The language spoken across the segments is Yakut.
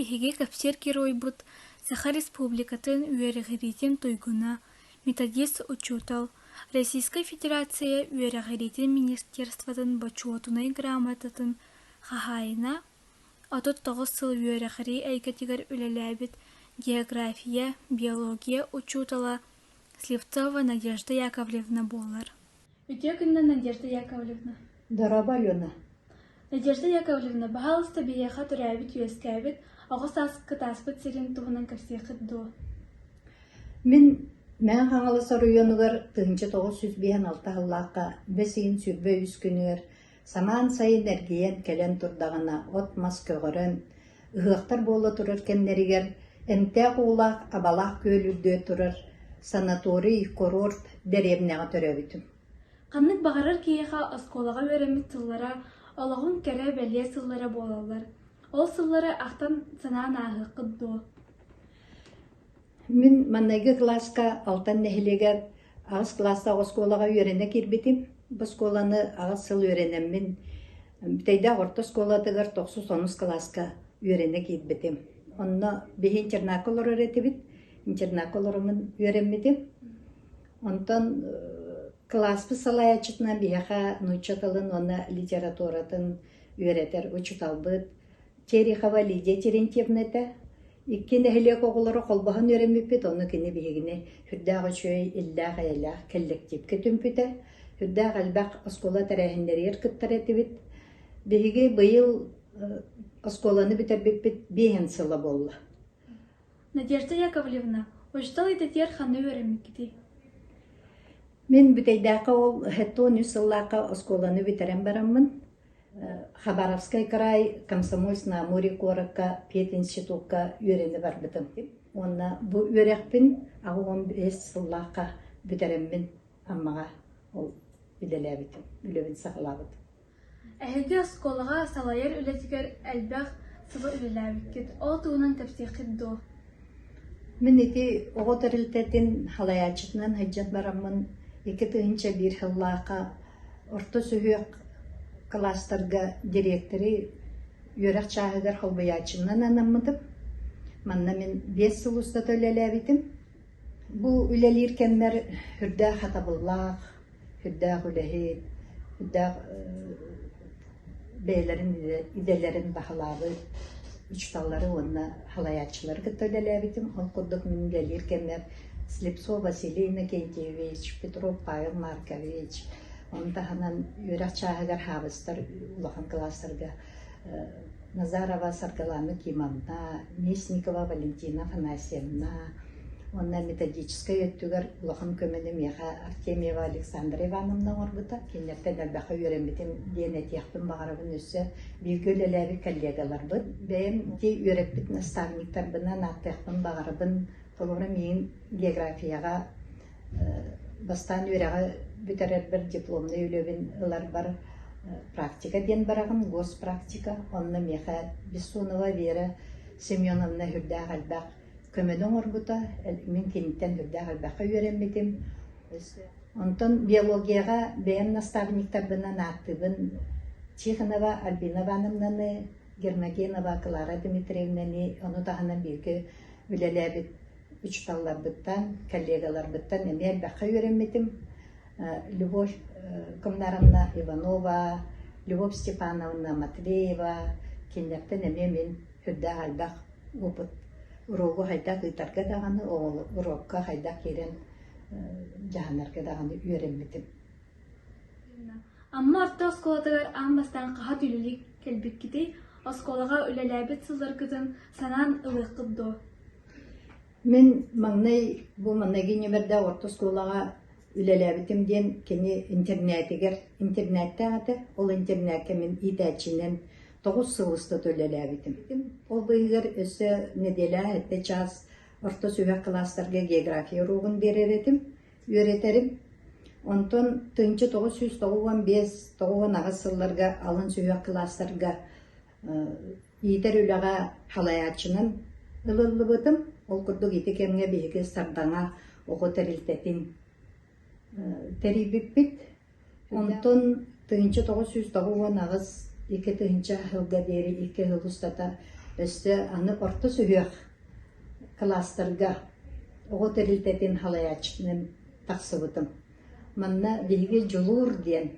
биһиги кэпсиир геройбут Саха Республикатын үөрэҕириитин туйгуна, методист-учуутал, Российскай Федерация үөрэҕириитин министерствотын Бочуотунай грамотатын хаһаайына, 39 сыл үөрэҕирии эйгэтигэр үлэлээбит география, биология учуутала Слепцова Надежда Яковлевна буолар. Үтүө күнүнэн, Надежда Яковлевна. Дорообо, Алена. Надежда Яковлевна, баһаалыста биһиэхэ төрөөбүт-үөскээбит, оҕо саас кытааспыт сирин туһунан кэпсиэххит дуо? Мин Мэҥэ Хаҥалас оройуонугар 1956 сыллаахха бэс ыйын 23 күнүгэр самаан сайын эргийэн кэлэн турдаҕына от-мас көҕөрөн, ыһыахтар буола турар кэмнэригэр эмтээх уулаах Абалаах күөл үрдүгэр турар санаторий, курорт дэриэбинэҕэ төрөөбүтүм. Ханнык баҕарар киһиэхэ оскуолаҕа үөрэммит сыллара олоҕун кэрэ-бэлиэ сыллара буолаллар. Ол сыллары ахтан-санаан ааһыаххыт дуо? Мин маҥнайгы кылааска Алтан нэһилиэгэр аҕыс кылаастаах оскуолаҕа үөрэнэ киирбитим. Бу оскуоланы аҕыс сыл үөрэнэммин, Бүтэйдээх орто оскуолатыгар тохсус онус кылааска үөрэнэ киирбитим. Онно биһи интернакка олорор этибит. Интернакка олороммун үөрэммитим. Онтон кылааспыт салайааччытынан биһиэхэ нуучча тылын уонна литературатын үөрэтэр учууталбыт Терехова Лидия Терентьевна этэ. Икки нэһилиэк оҕолоро холбоһон үөрэммиппит, ону кини биһигини сүрдээх үчүгэй, иллээх-эйэлээх кэллэктиипкэ түмпүтэ. Сүрдээх элбэх оскуола тэрээһиннэригэр кыттар этибит. Биһиги быйыл оскуоланы бүтэрбиппит биэһин сыла буолла. Надежда Яковлевна, учуутал идэтигэр ханна үөрэммиккитий? Мин Бүтэйдээххэ ол 73 сыллаахха оскуоланы бүтэрэн бараммын, Хабаровскай край Комсомольск-на-Амуре куоракка пединститукка үөрэнэ барбытым. Уонна бу үөрэхпин 85 сыллаахха бүтэрэммин Аммаҕа ол үлэлээбитим, үлэбин саҕалаабытым. Эһиги оскуолаҕа салайар үлэтигэр элбэх сылы үлэлээбиккит. Ол туһунан кэпсиэххит дуо? Мин ити оҕо тэрилтэтин салайааччытынан сылдьан бараммын 2001 сыллаахха орто сүһүөх кылаастарга дириэктэри үөрэх чааһыгар холбуйааччынан анаммытым. Манна мин биэс сыл устата үлэлээбитим. Бу үлэлиир кэммэр сүрдээх хатабыллаах, сүрдээх үлэһит, сүрдээх бэйэлэрин идэлэрин баһылаабыт учууталлары уонна салайааччылары кытта үлэлээбитим. Ол курдук мин үлэлиир кэммэр Слепцов Василий Иннокентьевич, Петров Павел Маркович, ону таһынан үөрэх чааһыгар хаабыстар улахан кылаастарга Назарова Саргылана Кимовна, Местникова Валентина Афанасьевна уонна методическай өттүгэр улахан көмөнү миэхэ Артемьева Александра Ивановна оҥорбута. Кинилэртэн элбэххэ үөрэммитим диэн этиэхпин баҕарабын өссө бииргэ үлэлээбит коллегаларбыт. Бэйэм ити үөрэппит наставниктарбынан ааттыахпын баҕарабын. Холобура, миигин географияҕа Бастаан үөрэҕи бүтэрэрбэр дипломнай үлэбин ыларбар практика диэн бараҕын, госпрактика. Онно миэхэ Бессонова Вера Семеновна сүрдээх элбэх көмөнү оҥорбута. Мин киниттэн сүрдээх элбэххэ үөрэммитим. Онтон биологияҕа бэйэм наставниктарбынан ааттыыбын Тихонова Альбина Ивановнаны, Гермогенова Клара Дмитриевнаны, ону таһынан бииргэ үлэлээбит учууталларбыттан, коллегаларбыттан эмиэ элбэххэ үөрэммитим. Любовь Комнаровна Иванова, Любовь Степановна Матвеева кинилэртэн эмиэ мин сүрдээх элбэх опыт уруогу хайдах ыытарга даҕаны, уруокка хайдах киирэн дьаһанарга даҕаны үөрэммитим. Амма орто оскуолатыгар аан бастаан хаһан үлэлии кэлбиккитий? Оскуолаҕа үлэлээбит сылларгытын санаан ылыаххыт дуо? Мин маҥнай бу маҥнайгы нүөмэрдээх орто оскуолаҕа үлэлээбитим диэн кини интернетигэр интернеттээх этэ. Ол интернеккэ мин иитээччинэн 9 сыл устата үлэлээбитим. Ол быыһыгар өссө нэдиэлэҕэ сэттэ чаас орто сүһүөх кылаастарга география уруогун биэрэр этим, үөрэтэрим. Онтон 1995-98 сылларга алын сүһүөх кылаастарга Иитэр үлэҕэ салайааччынан ылыллыбытым. Ол курдук ити кэмҥэ биһиги Сардаҥа оҕо тэрилтэтин тэрийбиппит. Онтон 1998 2000 сылга диэри икки сыл устата Өссө аны орто сүһүөх кылаастарга оҕо тэрилтэтин салайааччытынан тахсыбытым. Манна биһиги Дьулуур диэн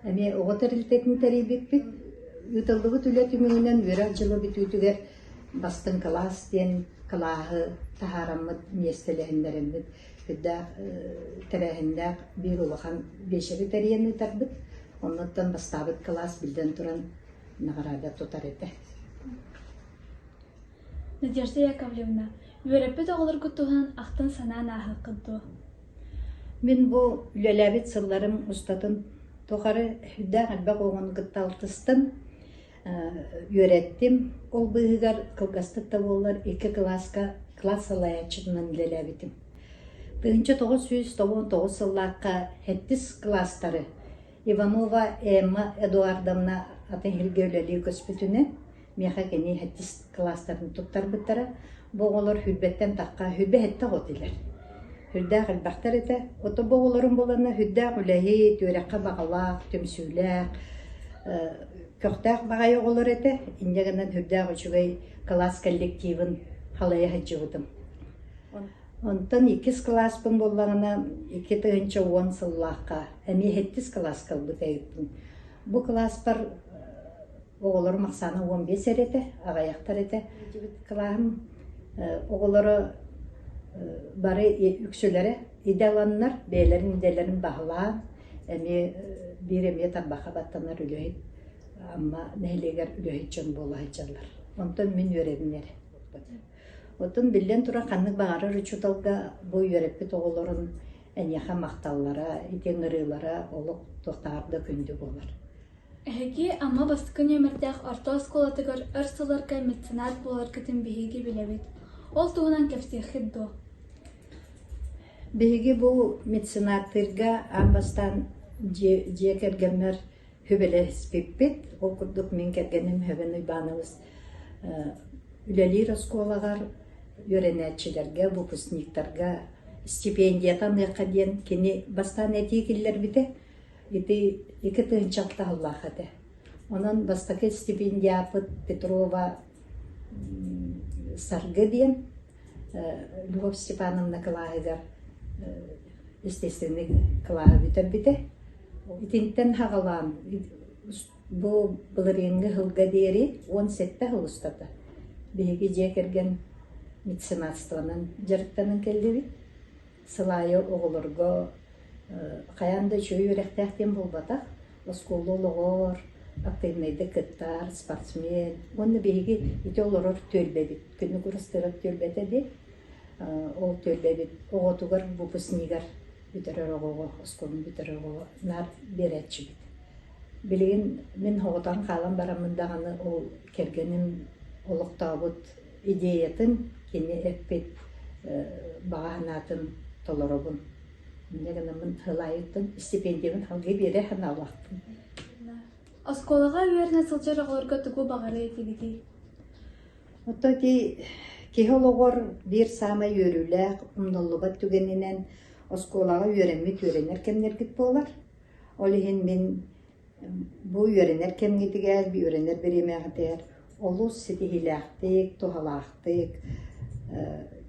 эмиэ оҕо тэрилтэтин тэрийбиппит. Ыытыллыбыт үлэ түмүгүнэн үөрэх дьыла бүтүүтүгэр бастыҥ кылаас диэн кылааһы таһаараммыт, миэстэлэһиннэрэммит сүрдээх тэрээһиннээх биир улахан биэчэри тэрийэн ыытарбыт. Оннуттан бастаабыт кылаас биллэн туран наҕараада тутар этэ. Надежда Яковлевна, үөрэппит оҕолоргут туһунан ахтан-санаан ааһыаххыт дуо? Мин бу үлэлээбит сылларым устатын тухары сүрдээх элбэх оҕону кытта алтыстым, үөрэттим. Ол быыһыгар кылгастык да буоллар икки кылааска кылаас салайааччытынан үлэлээбитим. 1999 сыллаахха сэттис кылаастары Иванова Эмма Эдуардовна атын сиргэ үлэлии көспүтүнэн Миэхэ кини сэттис кылаастарын туттарбыттара. Бу оҕолор сүүрбэттэн тахха, 27 оҕо этилэр. Сүрдээх элбэхтэр этэ. Ото бу оҕолорум буоланна сүрдээх үлэһит, үөрэххэ баҕалаах, түмсүүлээх, көхтөөх баҕайы оҕолор этэ. Инньэ гынан сүрдээх үчүгэй кылаас коллективын халайа сылдьыбытым. Онтон иккис кылааспын буоллаҕына, 2010 сыллаахха эмиэ сэттис кылааска ылбыт эбиппин. Бу кылааспар Оҕолорум ахсаана 15 эрэ этэ, аҕыйахтар этэ. Кылааһым оҕолоро бары үксүлэрэ идэ ыланнар, бэйэлэрин идэлэрин баһылаан, эмиэ биир эмиэ тарбахха баттанар үлэһит Амма нэһилиэгэр үлэһит дьон буола сылдьаллар. Онтон мин үөрэбин эрэ. Оттон биллэн турар ханнык баҕарар учууталга бу үөрэппит оҕолорун эйиэхэ махталлара, ити ыҥырыылара олох туохтааҕар да күндү буолар. Эһиги Амма бастакы нүөмэрдээх орто оскуолатыгар өр сылларга меценат буоларгытын биһиги билэбит. Ол туһунан кэпсиэххит дуо? Биһиги бу меценаттыырга аан бастаан дьиэ, дьиэ кэргэммэр сүбэлэспиппит. Ол курдук мин кэргэним Хөбөн Уйбаанабыс үлэлиир оскуолаҕар үөрэнээччилэргэ, выпускниктарга стипендията аныахха диэн кини бастаан этии киллэрбитэ. Ити 2006 сыллаах этэ. Онон бастакы стипендиаппыт Петрова Саргы диэн Любовь Степановна кылааһыгар естественный кылааһы бүтэрбитэ. Итинтэн хаҕалаан бу былырыыҥҥы сылга диэри 17 сыл устата биһиги дьиэ кэргэн меценатствонан дьарыктанан кэллибит. Сыл аайы оҕолорго хайаан да үчүгэй үөрэхтээх диэн буолбатах, оскуола олоҕор активнайдык кыттар, спортсмен уонна биһиги ити олорор түөлбэбит, күнү курустарар түөлбэтэ диэн, ол түөлбэбит оҕотугар, выпускнигар бүтэрэр оҕоҕо, оскуоланы бүтэрэр оҕоҕо наар биэрээччибит. Билигин мин оҕотон хаалан бараммын даҕаны ол кэргэним олохтообут идеятын, кини эппит баҕа санаатын толоробун. Инньэ гынаммын сыл аайыттан стипендиябын салгыы биэрэ санаалаахпын. Оскуолаҕа үөрэнэ сылдьар оҕолорго тугу баҕарыа этигитий? Оттон ити киһи олоҕор биир саамай үөрүүлээх, умнуллубат түгэнинэн оскуолаҕа үөрэммит үөрэнэр кэмнэргит буолар. Ол иһин мин Бу үөрэнэр кэмҥитигэр, үөрэнэр бириэмэҕитигэр олус ситиһиилээхтик, туһалаахтык,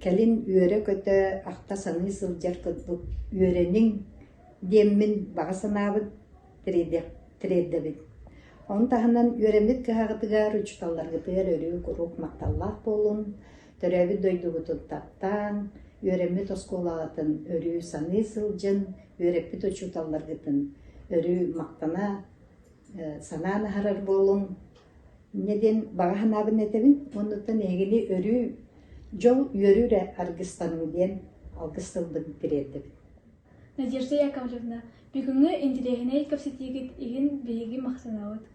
кэлин үөрэ-көтө, ахта-саныы сылдьар курдук үөрэниҥ диэммин баҕа санаабын тириэрдэбин. Ону таһынан үөрэммит кыһаҕытыгар, учууталларгытыгар өрүү куруук махталлаах буолуҥ, төрөөбүт дойдугутун таптааҥ, үөрэммит оскуолаҕытын өрүү саныы сылдьын, үөрэппит учууталларгытын өрүү махтана санаан аһарар буолуҥ. Инньэ диэн баҕа санаабын этэбин. Оннуттан эһигини өрүү дьол үөрүү эрэ аргыстаныҥ диэн алгыс тылбын тириэрдэбин. Надежда Яковлевна, бүгүҥҥү интириэһинэй кэпсэтиигит иһин биһиги махтанабыт.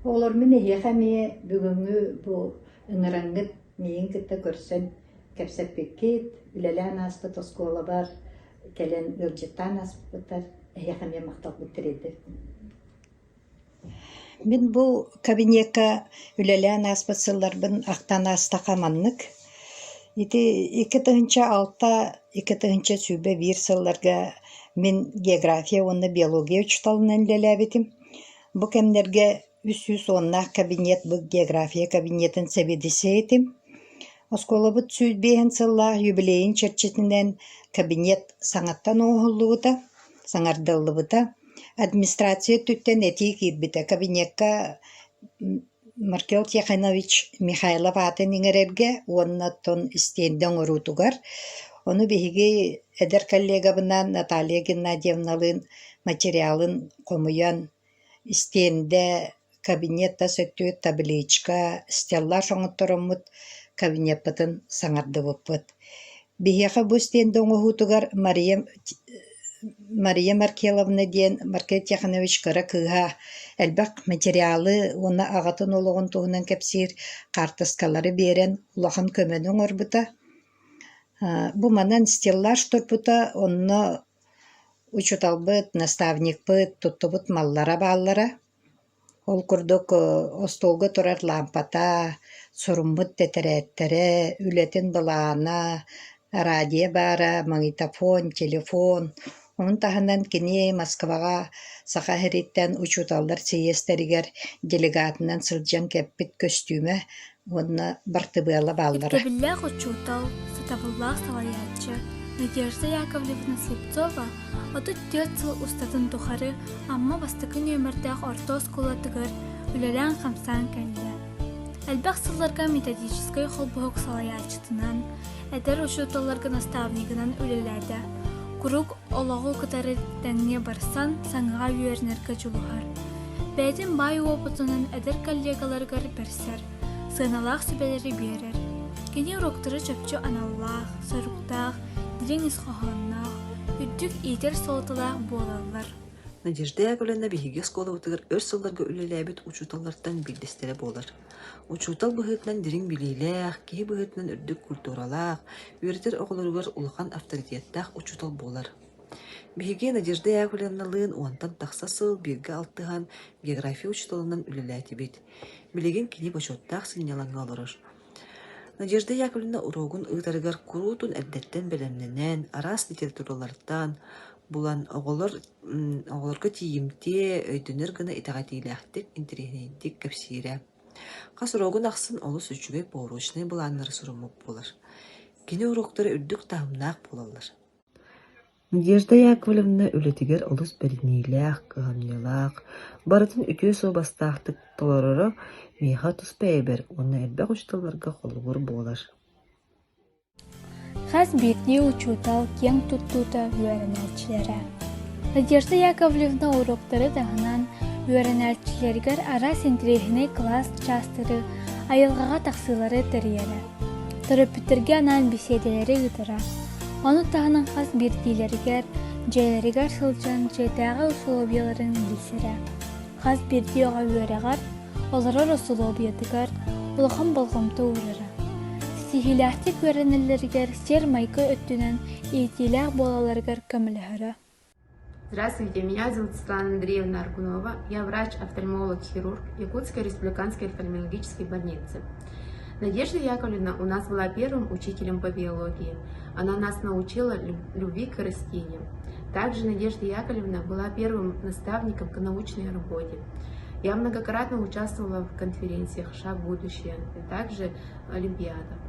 Оҕолор мин эһиэхэ эмиэ бүгүҥҥү бу ыҥыраҥҥыт миигин кытта көрсөн кэпсэппиккит, үлэлээн ааспыт оскуолабар кэлэн ыалдьыттаан ааспыттар эһиэхэ эмиэ махталбын тириэрдэбин. Мин бу кабинекка үлэлээн ааспыт сылларбын ахтан аастахха маннык. Ити 2006 2021 сылларга мин география уонна биология учууталынан үлэлээбитим. Бу кэмнэргэ Үс уоннаах кабинет бу география кабинетын сэбиэдиссэйэ этим. Оскуолабыт 105 сыллаах юбилейын чэрчитинэн кабинет саҥаттан оҥоһуллубута, саҥардыллыбыта. Администрация өттүттэн этии киирбитэ. Кабинекка Маркел Тихонович Михайлов аатын иҥэрэргэ уонна оттон истиэндэ оҥоруутугар. Ону биһиги эдэр коллегабынаан Наталья Геннадьевналыын материалын хомуйан истиэндэ, кабинет тас өттүгэр табличка, стеллаж оҥоттороммут кабинеппытын саҥардыбыппыт. Биһиэхэ бу истиэндэ оҥоһуутугар Мария Мария Маркеловна диэн Маркел Тихонович кыра кыыһа элбэх материалы уонна аҕатын олоҕун туһунан кэпсиир хаартыскалары биэрэн улахан көмөнү оҥорбута. Бу манан стеллаж турбута, онно учууталбыт, наставникпыт туттубут маллара бааллара. Ол курдук остуолга турар лаампата, суруммут тэтэрээттэрэ, үлэтин былаана, радио баара, магнитофон, телефон. Ону таһынан кини Москваҕа Саха сириттэн учууталлар сийиэстэригэр делегатынан сылдьан кэппит көстүүмэ уонна бартыбыала бааллара. Ирдэбиллээх учуутал, сатабыллаах салайааччы Надежда Яковлевна Слепцова 34 сыл устатын тухары Амма бастакы нүөмэрдээх орто оскуолатыгар үлэлээн-хамсаан кэллэ. Элбэх сылларга методическай холбоһук салайааччытынан, эдэр учууталларга наставнигынан үлэлээтэ. Куруук олоҕу кытары тэҥҥэ барсан, саҥаҕа үөрэнэргэ дьулуһар. Бэйэтин баай уопутунан эдэр коллегаларыгар бэрсэр, сыаналаах сүбэлэри биэрэр. Кини уруоктары чопчу аналлаах, соруктаах, дириҥ ис хоһоонноох, үрдүк иитэр суолталаах буолаллар. Надежда Яковлевна биһиги оскуолабытыгар өр сылларга үлэлээбит учууталлартан биирдэстэрэ буолар. Учуутал быһыытынан дириҥ билиилээх, киһи быһыытынан үрдүк культуралаах, үөрэтэр оҕолоругар улахан авторитеттаах учуутал буолар. Биһиги Надежда Яковлевналыын уонтан тахса сыл бииргэ алтыһан география учууталынан үлэлээтибит. Билигин кини бочуоттаах сынньалаҥҥа олорор. Надежда Яковлевна уруогун ыытарыгар куруутун эрдэттэн бэлэмнэнэн, араас литературалартан булан оҕолор оҕолорго тиийимтиэ, өйдөнөр гына итэҕэтиилээхтик, интэриэһинэйдик кэпсиирэ. Хас уруогун ахсын олус үчүгэй поурочнай былааннары суруммут буолар. Кини уруоктара үрдүк таһымнаах буолаллар. Надежда Яковлевна үлэтигэр олус бэриниилээх, кыһамньылаах, барытын үтүө суобастаахтык толороро миэхэ тус бэйэбэр уонна элбэх учууталларга холобур буолар. Хас биирдии учуутал киэҥ туттуута үөрэнээччилэрэ. Надежда Яковлевна уруоктары таһынан үөрэнээччилэригэр араас интэриэһинэй кылаас чаастары, айылҕаҕа тахсыылары тэрийэрэ. Төрөппүттэргэ анаан бэсиэдэлэри ыытара. Ону таһынан хас биирдиилэригэр, дьиэлэригэр сылдьан дьиэтээҕи усулуобуйаларын билсэрэ. Хас биирдии оҕо үөрэҕэр, олорор усулуобуйатыгар улахан болҕомто уурара. Ситиһиилээхтик үөрэнэллэригэр сиэр-майгы өттүнэн иитиилээх буолалларыгар көмөлөһөрө. Здравствуйте, меня зовут Светлана Андреевна Аргунова. Я врач-офтальмолог-хирург Якутской республиканской офтальмологической больницы. Надежда Яковлевна у нас была первым учителем по биологии. Она нас научила любви к растениям. Также Надежда Яковлевна была первым наставником по научной работе. Я многократно участвовала в конференциях «Шаг в будущее» и также олимпиадах.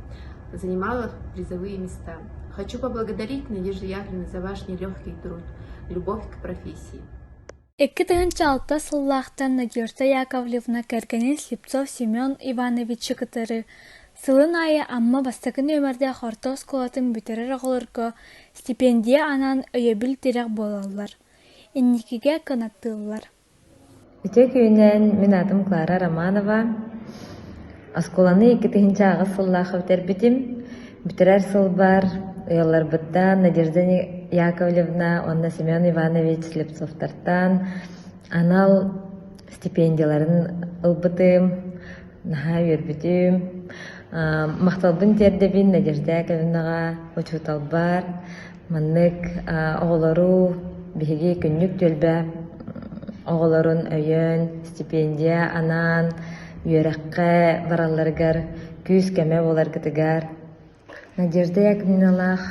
Занимала призовые места. Хочу поблагодарить Надежду Яковлевну за ваш нелегкий труд, любовь к профессии. 2006 сыллаахтан Надежда Яковлевна кэргэнин Слепцов Семен Ивановичы кытары сылын аайы Амма бастакы нүөмэрдээх орто оскуолатын бүтэрэр оҕолорго стипендия анаан өйөбүл-тирэх буолаллар, инникигэ кынаттыыллар. Үтүө күнүнэн, мин аатым Клара Романова. Оскуоланы 2008 сыллаахха бүтэрбитим. Бүтэрэр сылбар ыалларбыттан Надежда Яковлевна уонна Семен Иванович Слепцовтартан анал стипендияларын ылбытым. Наһаа үөрбүтүм. Махталбын тиэрдэбин Надежда Яковлевнаҕа, учууталбар. Маннык оҕолору биһиги күннүк түөлбэ оҕолорун өйөөн, стипендия анаан, үөрэххэ баралларыгар күүс-көмө буоларгытыгар Надежда Яковлевналаах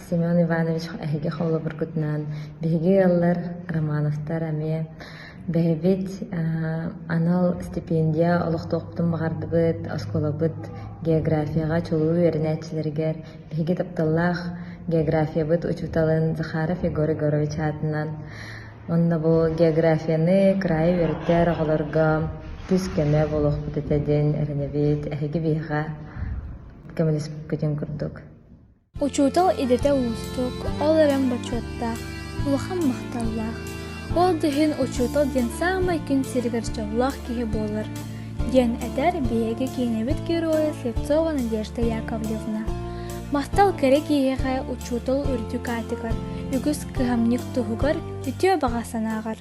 Семен Иванович эһиги холобургутунан биһиги ыаллар Романовтар эмиэ. Бэйэбит анал стипендия олохтуохпутун баҕардыбыт, оскуолабыт географияҕа чулуу үөрэнээччилэригэр биһиги тапталлаах географиябыт учууталын Захаров Егор Егорович аатынан уонна бу географияны кыраайы үөрэтэр оҕолорго күүс-көмө буолуохпут этэ диэн эрэнэбит. Эһиги биһиэхэ көмөлөспүккүтүн курдук. Учуутал идэтэ уустук, ол эрэн бочуоттаах, улахан махталлаах. Ол да иһин учуутал диэн саамай күн сиригэр дьоллоох киһи буолар, диэн этэр биһиги киинэбит геройа Слепцова Надежда Яковлевна. Махтал кэрэ киһиэхэ учуутал үрдүк аатыгар, үгүс кыһамньык туһугар үтүө баҕа санааҕар.